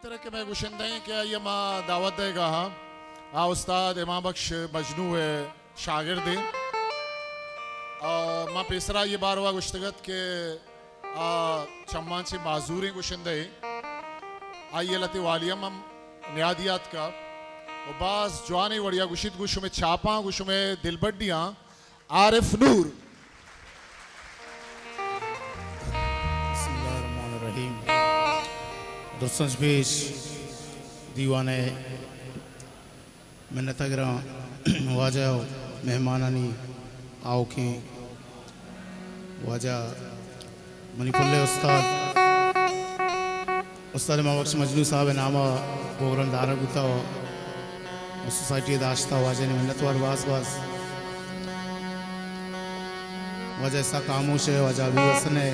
تر کہ مئے گشندہ ایں کہ آئی ءَ ما دعوت دئیگا ہاں، آ استاد امام بخش مجنو ءِ شاگرد ایں۔ آ، ما پیسرا آئی ءِ باروا گشتگ ات کہ آ چماں چہ معذوریں گشندہ ایں۔ آئی ءِ لہتے والی ہم، ہم نیادی آتکا و باز جوانیں وڑیا گشیت، گوں شمئے چاپاں، گوں شمئے دلبڈیاں۔ عارف نور۔ بسم اللہ الرحمن الرحیم۔ درستاں چہ پیش دیوان ءِ منت ءَ گراں واجہ و مہمانانی آؤکیں واجہ منی پلے استاد، استاد امام بخش مجنو صاحب ءِ نام ءَ پروگرام دارگ بوتا و سوسائٹی ءَ داشتا، واجہ نی منتوار باز باز۔ واجہ اسحاق خاموش ءِ، واجہ حبیب حسن ءِ،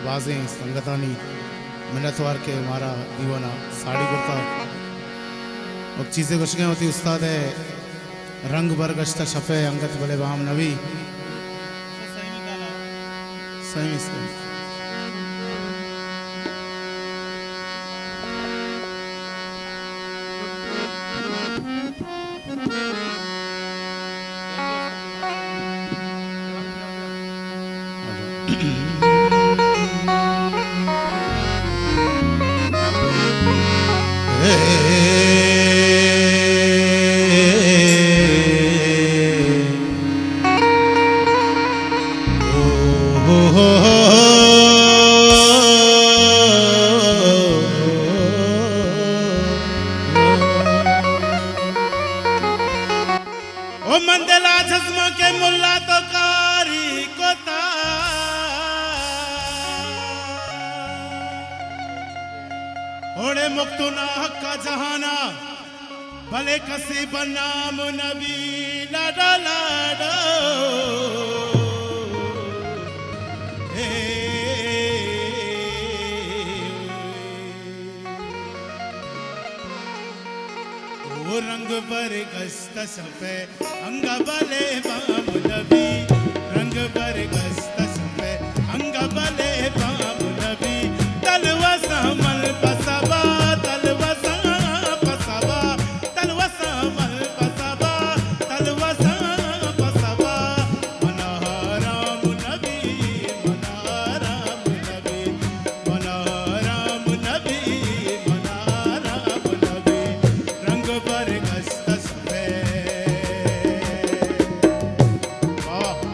بازیں سنگتانی منتوار کہ مارا دیوان ءَ ساڑی کرتا۔ و چیزے گوشگیں وتی استاد ءِ رنگ برگشتہ شفے انگت بلے بام نبی۔ Semi semi. او من دل ءَ جزم کہ ملا تو کاری کتا، اوڑے مکتو نا حق ءَ جہان ءَ، بلے کسے بنام نبی لاڈا لاڈا۔ اے او رنگ برگشتہ شفے انگا بلے بام نبی، رنگ برگشتہ شفے انگا بلے بام نبی، تلوساں مل پسبا، تلوساں پسبا، تلوساں مل پسبا، تلوساں پسبا، منا حرام نبی، منا حرام نبی، منا حرام نبی، منا حرام نبی، رنگ برگشتہ شفے۔ واہ۔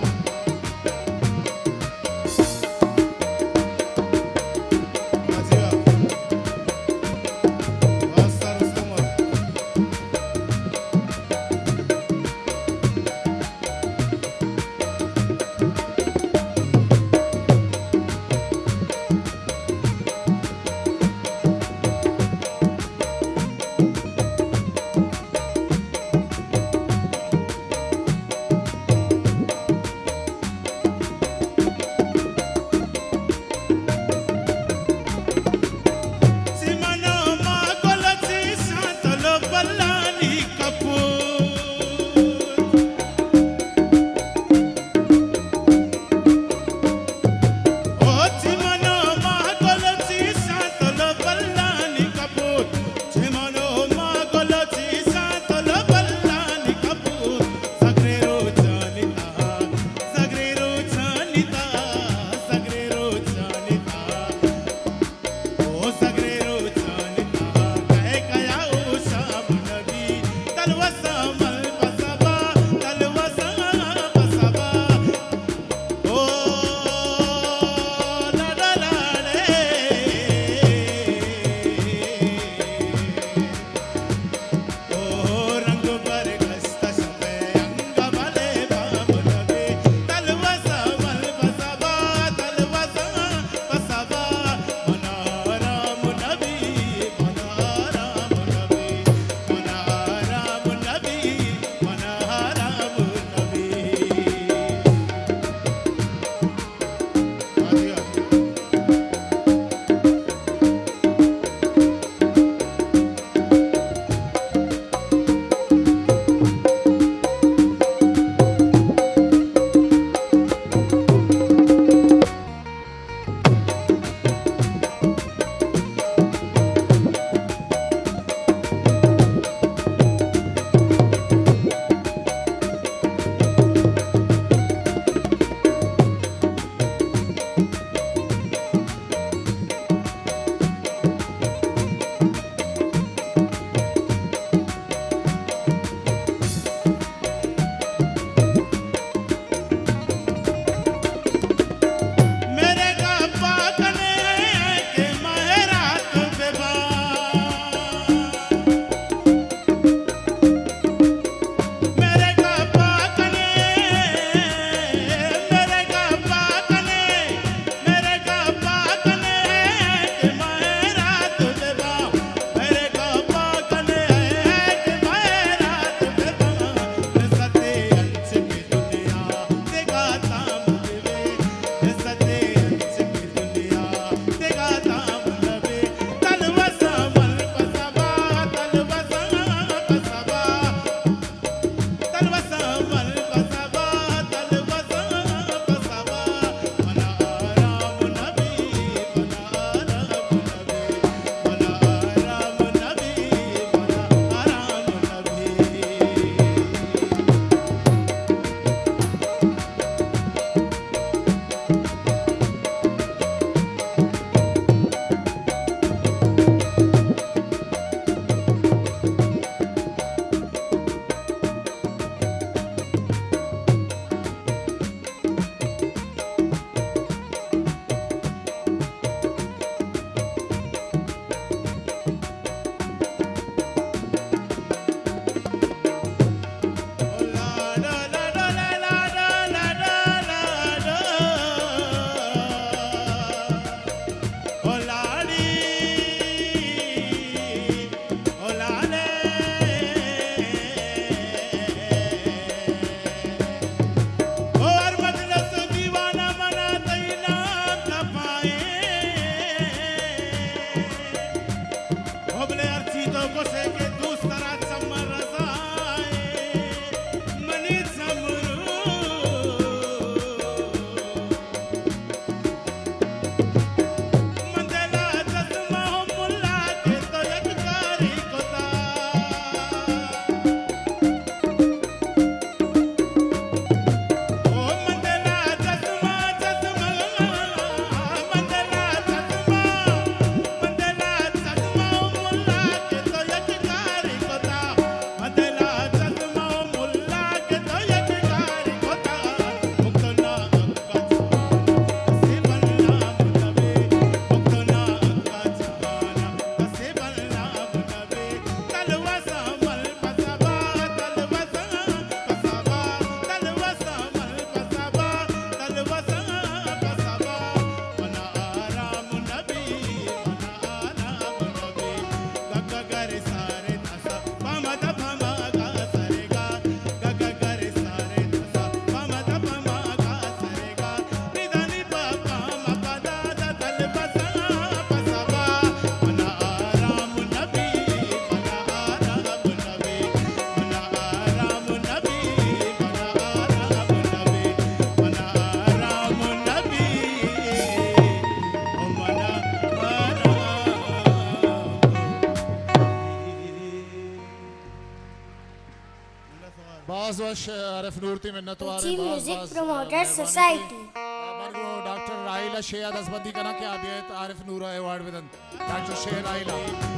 باز وش، عارف نور تئی منتوار، کوچی باز میوزک باز پروموٹر مہربانی سوسائٹی۔ تئی۔ من گوں ڈاکٹر راحیل ءَ شے ءَ دزبندی کناں کہ آ بیایت عارف نور ءَ ایوارڈ بدنت۔ ڈاکٹر شے راحیل ءَ۔